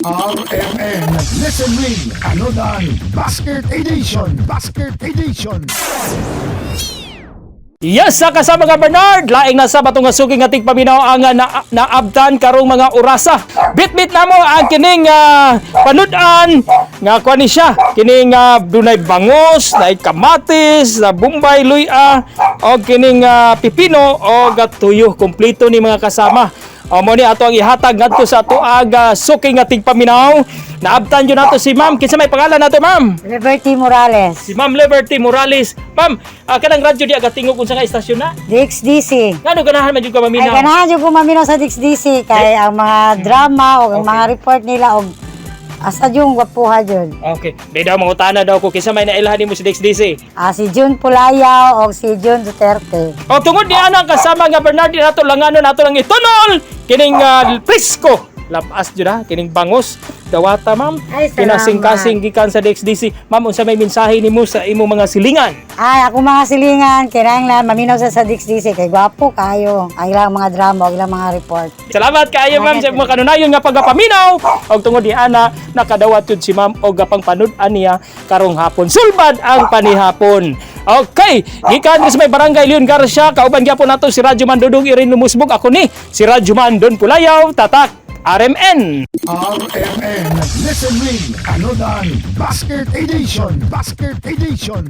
RMN Listen Ring Anodan Basket Edition. Basket Edition. Yes, sa kasama nga Bernard, laing nasa batong nga suki nga tigpaminaw ang naabtan karong mga orasa. Bit-bit namo ang kining panud-an nga kuan ni siya, kining dunay bangos, nay kamatis, na bombay, luya, og kining pipino og tuyo, kompleto ni mga kasama. O mo ni ato ang ihatag ngadto sa ato ag suki nga tigpaminaw. Naabtan jud nato si Ma'am. Kinsa may pangalan nato, Ma'am? Liberty Morales. Si Ma'am Liberty Morales. Ma'am, kanang radyo di aga tingog unsa nga istasyon na? DXDC. Ngano ganahan man jud ka Ay, maminaw? ganahan jud ko maminaw sa DXDC kay ang mga drama o ang mga report nila og asa yung gwapuha jud. Okay. Di daw mangutana daw ko kinsa may nailhan nimo si DXDC. Ah, si June Pulayaw o si June Duterte. O tungod ni ana ang kasama nga Bernard, di nato langanon nato lang itunol kining presko. Labas jud ha kining bangos dawata, ma'am. Ay, salamat. Kinasing-kasing gikan sa DXDC. Ma'am, unsa may mensahe nimo sa imong mga silingan? Ay, ako mga silingan, kinahanglan maminaw sa DXDC kay gwapo kayo ang ilang mga drama o ilang mga report. Salamat kaayo, ma'am, sa mga kanunayon nga pagapaminaw. Og tungod ni ana nakadawat jud si ma'am og gapangpanud-an niya karong hapon. Sulbad ang panihapon. Okay, gikan diri sa may Barangay Leon Garcia, kauban gyapon nato si Radyo Man Dudong Irin Lumusbog. Ako ni si Radyo Man Don Pulayaw, Tatak RMN. RMN Listen Ring Anodan Basket Edition. Basket Edition.